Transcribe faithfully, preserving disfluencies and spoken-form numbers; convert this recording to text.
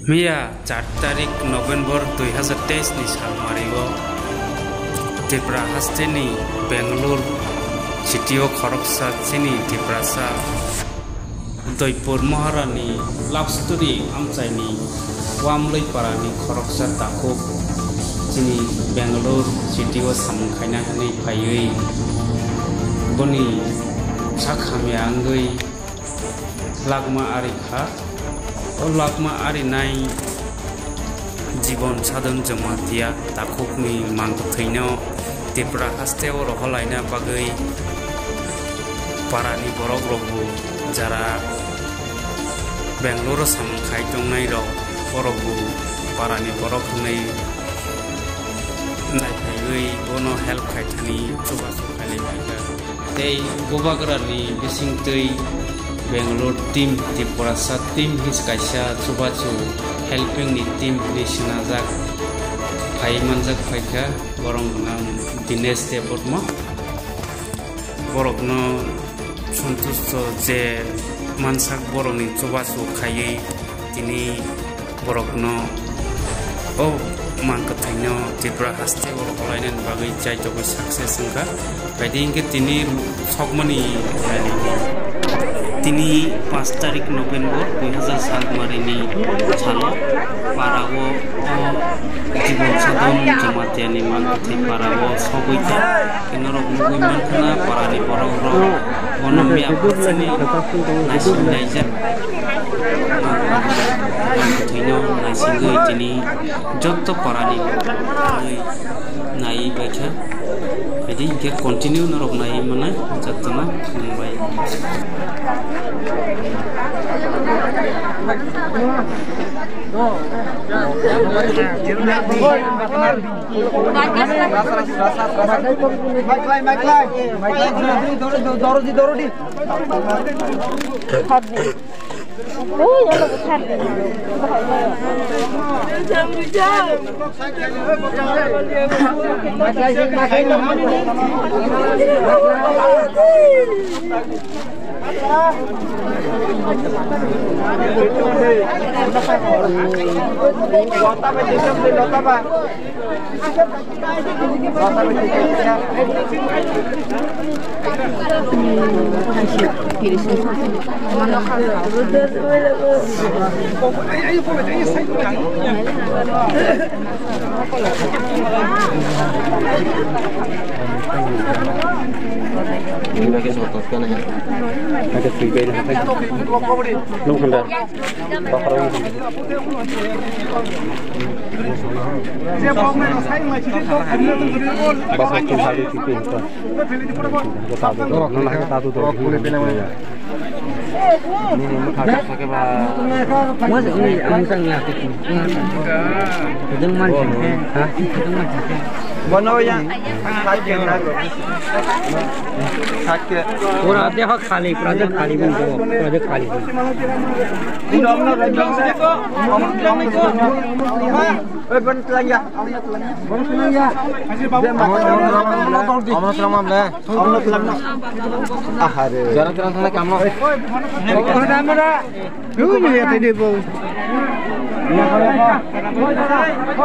Miya char tarik November dui hazar teis ni salmari o Tripura haste ni Bangalore city o khoroksa chini Tiprasa Doipur Maharani love story amchaini Wamloi parani khoroksa takhuk chini Bangalore city o samung khaina hwnwi phaiwi boni sak hamya wngwi lakma ari kha. O lakma arinai Jibon Sadon Jamatia takhukni mangkwthwino Tripura haste o roholaina bagwi parani borok rokbo jara Bangalore o samung khai tongnai rok, borokbo parani borok hwnwi naiphaiwi bono help khai thani chubachu khailai phaikha. Tei bubagrani bisingtwi Bangalore team, Tiprasa team his kaisa chubachu helping ni team hwnwi sinajak phai manjak phaikha borok nang Dinesh Debbarma. Borokno santusto je mansak borokni chubachu khaiwi tini borokno o mangkwthwino Tripura haste o roholainani bagwi chaitokwi success wngkha. Baidi hinkhe tini sokmani tini paanch tarik November dui hazar salmarini salo parao o Jibon Sadon Jamatiani mangkwthwi parao sogwi ta. Norok nugwi mankha na parani borok rok bono miya buchini naising naijak. Thwino naisingwi tini jotto parani borok nai baikha. Edi hinkhe continue norok nai mana jotto na nungbai. Bono yang sakit. Pura dia khali, pura dia khali pun tu, pura dia khali pun. Amno telang ya. Amno telang ya. Amno telang ya. Amno telang ya. Amno telang ya. Ahare. Jarang-jarang sana kamu. Ui, ni ya tadi bau. Ang ko.